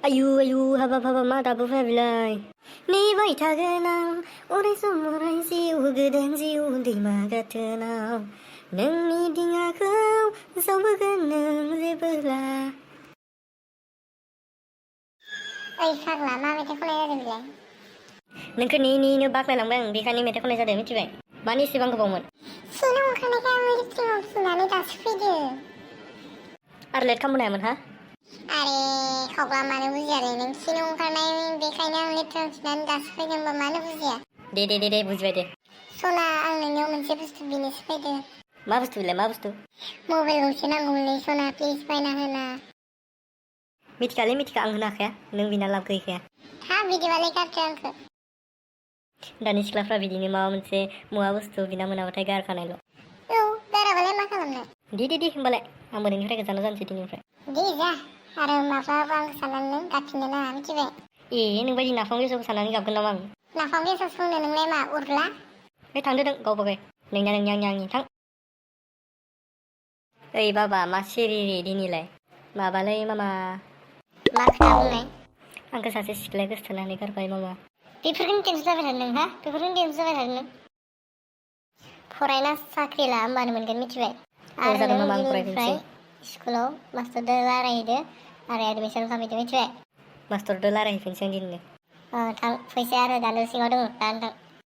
आयु हाबाब मा दाबो फैया बिलाय नेबाय थागोन आं अराय सम अराय जिउ गोदान जिउ दैमा गाथोनाव नोंनि दिङाखौ जावबोगोन नों जेबोला। ओइ फाग्ला मा मेथाइ खननाय जादों बिलाय? नोंखौ नेनो बाख्नायलांबाय आं बेखायनो मेथाइ खननाय जादों मिथिबाय। मानि एसेबां गोबावमोन? सुनो ओंखारनायखाय आं लिपस्टिकआव सुनानै दासो फैदों। आरो लेट खालामनो हायामोन हा? आरे खावब्ला मानो बुजियालै नों सिनो ओंखारनाय बेखायनो आं लेथ्रायाव सुनानै दासो फैदों होनबा मानो बुजिया? दे बुजिबाय दे। सना आं नोंनियाव मोनसे बुस्थु बिनोसो फैदों। मा बुस्थु बिलाय मा बुस्थु? मबाइल गंसे नांगौमोनलै सना प्लिज बायना होना। मिथिखायालै मिथिखा आं होनो हाखाया नों बिना लाब गैखाया। हा बिदिबालाय गारदो आंखो। दानि सिख्लाफ्रा बिदिनो माबा मोनसे मुवा बुस्थु बिना मोनाबाथाय गारखानायल'। औ गाराबालाय मा खालामनो? दे होमबालाय आंबो नोंनिफ्राय गोजानाव जानोसै दिनैनिफ्राय। दे जा आरो माब्लाबा आं साननानै नों गाबफिननो नाङा मिथिबाय? नोंबायदि नाफाम गेसावखौ साननानै गाबगोन नामा आं? नाफाम गेसाव संनो नोंलाय मा उरला? थांदो नों गावबा गाव नोंनिया आंनि थां। ओइ बाबा मा सिरि दिनैलाय? माबालै मामा। मा खोथा बुंनाय? आंखौ सासे सिख्लाया गोसोथोनानै गारबाय मामा। बेफोरखौनो टेनसन जाबाय थादों नों हा? बेफोरखौनो टेनसन जाबाय थादों नों? फरायना साख्रि ला होमबानो मोनगोन मिथिबाय? आरो जागोन नों मामा आं दिनैनिफ्राय फरायफिनसै। स्कुलाव मास्टारजों रायलायहैदो आरो एडमिसन खालामहैदो मिथिबाय? मास्टारजों रायलायहैफिनसै आं दिनैनो। थां फैसाया आरो दानो सिङाव दङ दानो थां।